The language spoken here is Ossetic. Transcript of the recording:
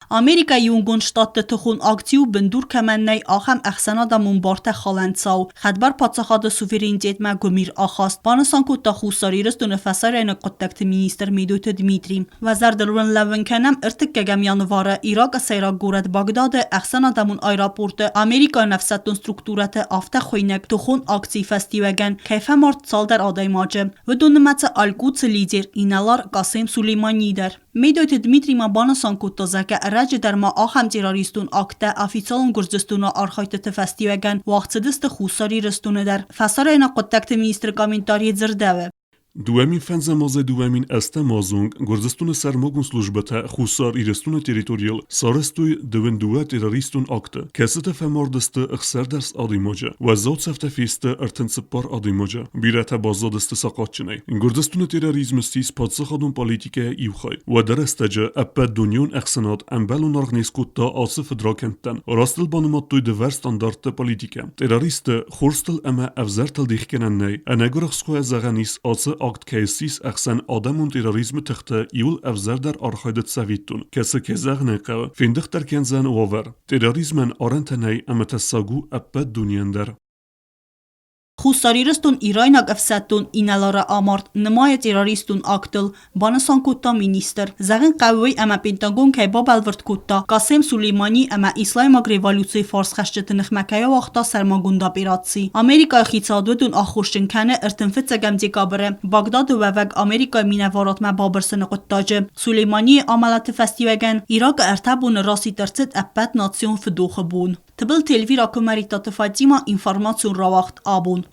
Америкӕйы Иугонд Штатты тыхон акци у бындур кӕмӕн нӕй, ахӕм ӕхсӕнадӕмон бартӕ халӕн цау, хӕдбар паддзахады суверенитетмӕ гуымир ахаст, банысан кодта Хуссар Ирыстоны фӕсарӕйнаг хъуыддӕгты министр Медойты Дмитрий. Уӕ зӕрдыл уын лӕууын кӕнӕм, ӕртыккӕгӕм январы Иракы сӕйраг горӕт Багдады ӕхсӕнадӕмон аэропорты америкӕйы ӕфсӕддон структурӕты афтӕ хуыйнӕг тыхон акцийы фӕстиуӕгӕн кӕй фӕмард цалдӕр адӕймаджы. Уыдон нымӕцы Аль-Кудсы лидер инӕлар Касем Сулеймани дӕр. Медойты Дмитрий ма банысан кодта, зӕгъгӕ, ӕрӕджы дӕр ма ахӕм террористон акттӕ официалон Гуырдзыстоны архайдтыты фӕстиуӕгӕн уагъд цыдысты Хуссар Ирыстоны дӕр. Фӕсарӕйнаг хъуыддӕгты министры комментарийы дзырдӕуы. 2005 азӕй 2008 азы онг Гуырдзыстоны сӕрмагонд службӕтӕ Хуссар Ирыстоны территорийыл сарӕзтой дыууын дыууӕ террористон акты, кӕцытӕ фӕмард сты ӕхсӕрдӕс адӕймаджы, уӕззау цӕфтӕ фесты 34 адӕймаджы, бирӕтӕ баззадысты сахъатджынӕй. Гуырдзыстоны терроризм ссис паддзахадон политикӕйы иу хай. Уӕды рӕстӕджы ӕппӕт дунеон ӕхсӕнад ӕмбӕлон аргъ не скодта ацы фыдракӕндтӕн, растыл банымадтой дывӕр стандартты политикӕ. Террористты хорзтыл ӕмӕ ӕвзӕртыл дихгӕнӕн нӕй. Ӕнӕгуырыхсхойӕ зӕгъӕн ис, ацы акт кӕй ссис ӕхсӕн адӕмон терроризмы тыхты иуыл ӕвзӕрдӕр архайды цӕвиттон, кӕцы, кӕй зӕгъын ӕй хъӕуы, фендыхдӕр кӕндзӕн уавӕр. Терроризмӕн арӕнтӕ нӕй ӕмӕ тӕссаг у ӕппӕт дунейӕн дӕр. Хуссар Ирыстон ирайнаг ӕфсӕддон инӕлары амард нымайы террористон актыл, банысан кодта министр. Зӕгъын хъӕуы уый, ӕмӕ Пентагон кӕй бабӕлвырд кодта, Касем Сулеймани ӕмӕ исламаг революцийы фарсхӕсджыты ныхмӕ кӕй ауагъта сӕрмагонд операци. Америкӕйы хицауад уыдон аххосджын кӕны 35 декабры Багдады уӕвӕг Америкӕйы минӕварадмӕ бабырсыны хъуыддаджы. Сулейманийы амӕлӕты фӕстиуӕгӕн Иракы ӕртӕ боны расидт ӕрцыд ӕппӕт национ фыдохы бон. Тыбылты Эльвира Куымӕридтаты Фатимӕ информацион рауагъд абон.